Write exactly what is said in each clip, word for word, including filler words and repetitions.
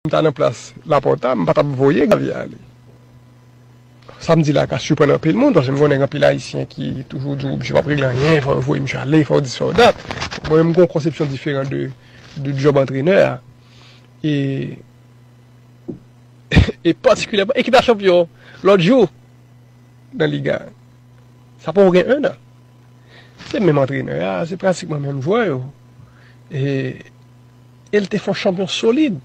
m ta nan plas Laporta, m pa t ap voye Xavi ale. Sa m di la ka siprann anpil moun, paske m konnen gen anpil Ayisyen ki toujou di w, "Misye p ap regle anyen, fò yo voye misye ale, fò yo di sa yo dat." Mwen menm, m gen yon konsepsyon diferan de, de djòb antrenè a. E, e patikilyèman, ekip la chanpyon lòt jou nan Liga. Sa poko gen en an. Se menm antrenè a, se pratikman menm jwè yo. E, e l te fè yon chanpyon solid.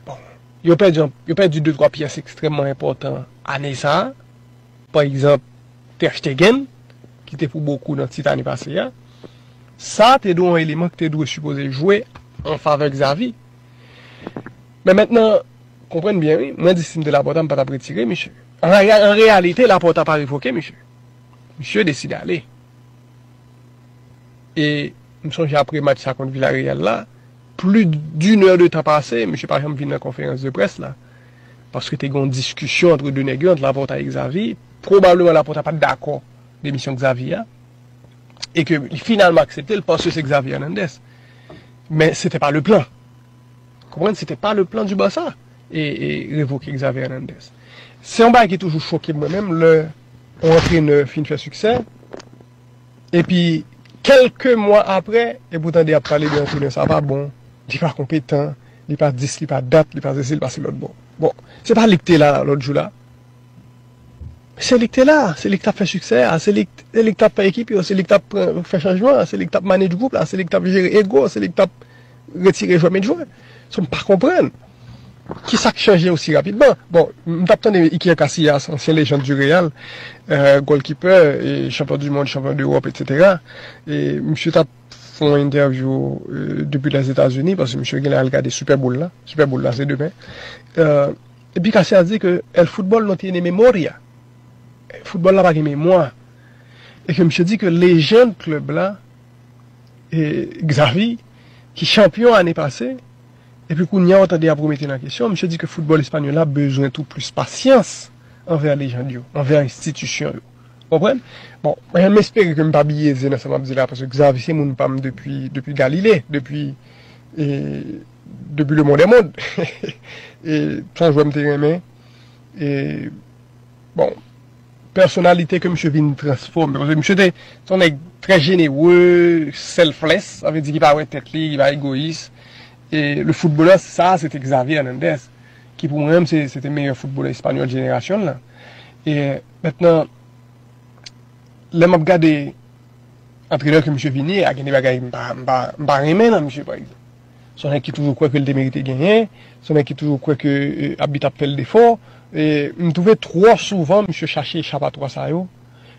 Bon, yo pèdi, yo pèdi de twa pyès ekstrèmman enpòtan ane sa a. Pa egzanp, Ter Stegen, ki te pou bokou nan tit ane pase a. Sa te dwe yon eleman ki te dwe sipoze jwe an favè Xavi. Men mentnan, konprann byen, wi, mwen di si m te Laporta, m pa t ap retire misye. An, rea- an reyalite, Laporta pa revoke misye. Misye deside ale. E m sonje apre match sa kont Villarreal la, plis d'une heure de tan pase, misye pa janm vin nan konferans de près la. Paske te gen yon diskisyon ant de nèg yo, ant Laporta e Xavi. Pwobableman Laporta pa t dakò demisyon Xavi a. E ke li finalman aksepte l paske se Xavi Hernandez. Men se te pa le plan. Konprann, se te pa le plan du Barça. E, e revoke Xavi Hernandez. Se yon bagay ki toujou choke mwen menm lè yon antrenè fin fè siksè. Epi, kèlke mwa apre, epi w tande y ap pale de antrenè sa pa bon, li pa konpetan, li pa dis, li pa dat, li pa sesi, li pase lòt bò. Bon, se pa li k te la lòt jou la. Se li k te la, se li k t ap fè siksè a, se li, se li k t ap fè ekip yo, se li k t ap pran, fè chanjman, se li k t ap manage gwoup la, se li k t ap jere ego, se li k t ap retire jwè, met jwè. So, m pa konprann. Ki sa k chanje osi rapidman? Bon, m t ap tande Iker Casillas, ansyen lejand du Real, euh, goalkeeper, e champion du monde, champion d'Europe, et cetera. E misye t ap fè yon entèvyou, euh, depi Lèzetazini, paske misye genlè al gade Super Bowl la. Super Bowl la, se demen. Euh, epi Casillas di ke el fútbol no tiene memoria. Foutbòl la pa gen memwa. E ke misye di ke lejand klèb la, e Xavi, ki chanpyon ane pase, epi kounye a w tande y ap remete nan kesyon, misye di ke foutbòl espanyòl la bezwen tou plis pasyans anvè lejand yo, anvè enstitisyon yo. Konprann? Bon, mwen, m espere ke m pa byeze nan sa m ap di la, paske Xavi se moun pa m depi, depi Galile, depi, e, depi le monde est monde. E, se yon jwè m te renmen. E, bon, pèsonalite ke misye vin transfòme. Paske misye te, se yon nèg trè jenere, selfless, sa vle di ki pa wè tèt li, ki pa egoyis. E le footballeur sa, se te Xavi Hernandez, ki pou mwen menm, se, se te meyè foutbolè espanyòl jenerasyon l lan. E mentnan, lè m ap gade antrenè ke misye vini a, gen de bagay m pa, m pa, m pa renmen nan misye, pa egzanp. Se yon nèg ki toujou kwè ke l te merite genyen, se yon nèg ki toujou kwè ke, e, abit ap fè l defo. E m twouve twò souvan misye chache echapatwa sa yo,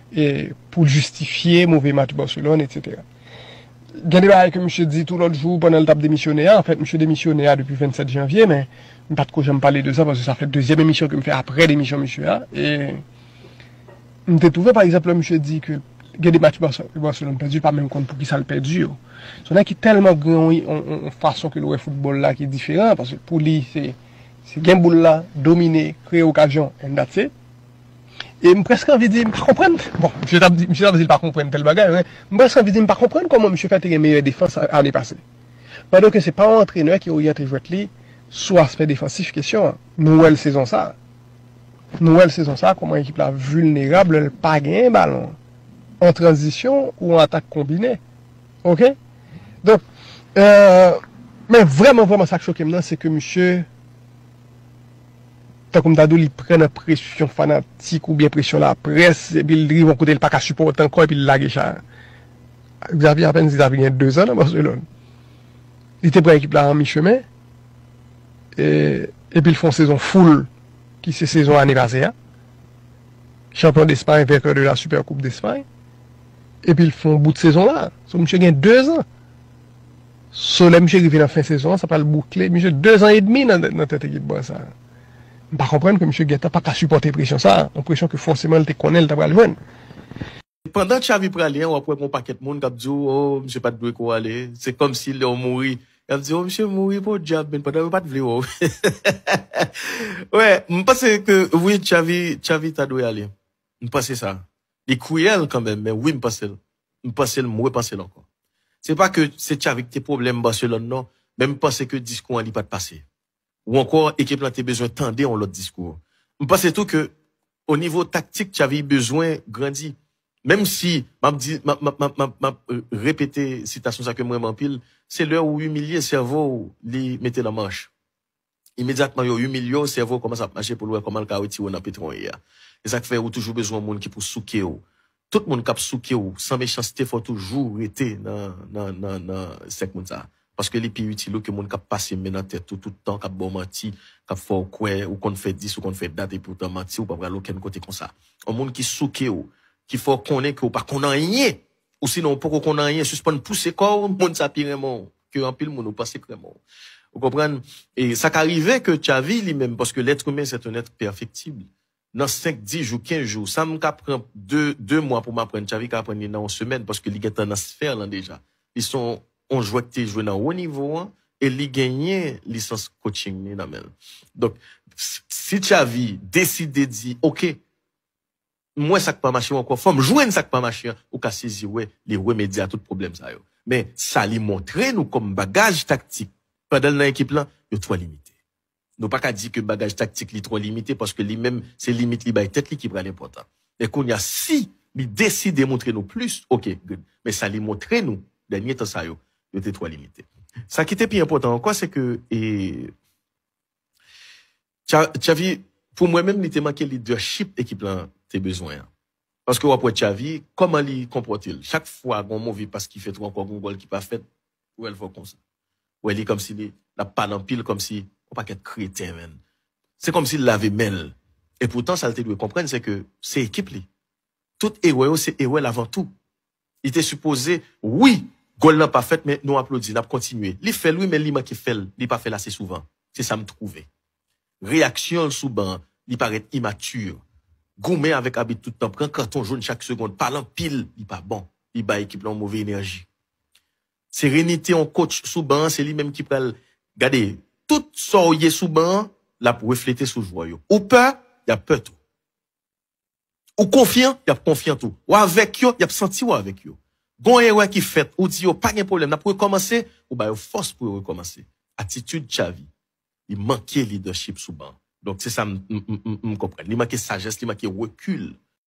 e, pou l jistifye move match Barcelone, et cetera. Gen de bagay ke misye di tou lòt jou pandan l t ap demisyone a. Anfèt, misye demisyone a depi vennsèt janvye, men m pa t ko janm pale de sa, paske sa fè dezyèm emisyon ke m fè apre demisyon misye a. E m te twouve, pa egzanp, lè misye di ke gen de match Barce- Barcelone pèdi, li pa menm konn poukisa l pèdi yo. Se yon nèg ki tèlman gen yon, yon, yon, yon fason ke l wè foutbòl la ki diferan, paske pou li, se, se gen boul la, domine, kreye okazyon, and that's it. E m prèske anvi di, m pa konprann. Bon, misye t ap di, misye t ap di l pa konprann tèl bagay, men m prèske anvi di, m pa konprann kòman misye fè te gen meyè defans a- ane pase. Pandan ke se pa yon antrenè ki oryante jwèt li sou aspè defansif kesyon an. Nou wè l sezon sa. Nou wè l sezon sa, kòman ekip la vilnerab lè l pa genyen balon. An tranzisyon ou an atak konbine. Oke? Donk, euh, men vrèman, vrèman, sa k choke m nan, se ke misye, tankou m ta di w, li pran nan presyon fanatik oubyen presyon laprès, epi l rive yon kote l pa ka sipòte ankò, epi l lage cha. Xavi apèn di Xavi gen de zan nan Barcelone. Li te pran ekip la an mi chemen, e, epi l fè yon sezon foul, ki se sezon ane pase a. Chanpyon Despay, vainqueur de la Super Coupe d'Espagne. Epi l fè yon bout sezon la. So, misye gen de zan. So, lè misye rive nan fen sezon an, sa pral boukle. Misye de zan edmi nan, nan tèt ekip Barça. M pa konprann ke misye gentan pa ka sipòte presyon sa. Yon presyon ke fòseman l te konnen l ta pral jwenn. Pandan Xavi prale an, w ap wè gen yon pakèt moun k ap di w, "Oh, misye pa t dwe ko ale." Se kòmsi lè w mouri, y ap di, "Oh, misye mouri, podyab, men pandan yo pa t vle wè w." Wè, m panse ke, wi, Xavi, Xavi ta dwe ale. M panse sa. Li kriyèl kanmenm, men wi, m panse l. M panse l, m repanse l ankò. Se pa ke se Xavi ki te pwoblèm Barcelone, non, men m panse ke diskou an li pa t pase. Ou ankò, ekip lan te bezwen tande yon lòt diskou. M panse tou ke o nivo taktik, Xavi bezwen grandi. Menm si m ap di, m ap, m ap, m ap, m ap, m ap, euh, repete sitasyon sa ke m renmen anpil, se lè ou imilye sèvo w, li mete l an mach. Imedyatman yo imilye w, sèvo w kòmanse ap mache pou l wè kòman l ka retire w nan petwon w ye a. E sa k fè ou toujou bezwen yon moun ki pou souke w. Tout moun k ap souke w, san mechanste, fò w toujou rete nan, nan, nan, nan sèk moun sa a. Paske li pi itil ou ke moun k ap pase men nan tèt ou tout tan, k ap ba w manti, k ap fè w kwè ou konn fè dis, ou konn fè dat, epoutan manti, ou pa pral okenn kote konsa. Yon moun ki souke w, ki fè w konnen ke w pa konn anyen, ou sinon ou poko konn anyen, sispann pouse kò w, moun sa pi renmen w ke anpil moun ou panse k renmen w. Ou konprann? E sa ka rive ke Xavi li menm, paske l'être humain, c'est un être perfectible. Nan senk, dis jou, kenz jou, sa m ka pran de, de mwa pou m aprann, Xavi ka aprann li nan yon semèn, paske li gen tandans fè l lan deja. Li se yon, yon jwè ki te jwe nan wo nivo an, e li genyen lisans coaching li nan men l. Donk, s-, si Xavi deside di, "Oke, m wè sa k pa mache ankò, fò m jwenn sa k pa mache an," ou ka sezi wè li remedye a tout pwoblèm sa yo. Men sa li montre nou kòm bagaj taktik pandan l nan ekip lan, yo twò limite. Nou pa ka di ke bagaj taktik li twò limite, paske li menm, se limit li bay tèt li ki pral enpòtan. Men kounye a, si li deside montre nou plis, oke, good. Men sa li montre nou dènye tan sa yo, yo te twò limite. Sa ki te pi enpòtan ankò, se ke, e, Xa-, Xavi, pou mwen menm, li te manke leadership ekip lan te bezwen an. Paske w ap wè Xavi, kòman li konpòte l. Chak fwa gon move pas ki fèt ou ankò gon gòl ki pa fèt, ou wè l fè konsa. Ou wè li kòmsi li, l ap pale anpil kòmsi yon pakèt kreten, menn. Se kòmsi l lave men l. Epoutan, sa l te dwe konprann, se ke se ekip li. Tout erè yo, se erè l avan tou. Li te sipoze, wi, gòl lan pa fèt, men nou aplodi, n ap kontinye. Li fè l, wi, men li manke fè l. Li pa fè l ase souvan. Se sa m twouve. Reyaksyon l sou ban an, li parèt imati. Goumen avèk abit tout tan, pran katon jòn chak segonn, pale anpil, li pa bon. Li bay ekip lan yon move enèji. Serenite yon coach sou ban an, se li menm ki pral gade tout sa w ye sou ban an, l ap reflete sou jwè yo. Ou pè, y ap pè tou. Ou konfyan, y ap konfyan tou. Ou avèk yo, y ap santi w avèk yo. Gon erè ki fèt, ou di yo pa gen pwoblèm, n ap rekòmanse, ou ba yo fòs pou yo rekòmanse. Atitid Xavi, li manke leadership sou ban. Donk, se sa m, m, m, m, m konprann. Li manke sajès, li manke rekil.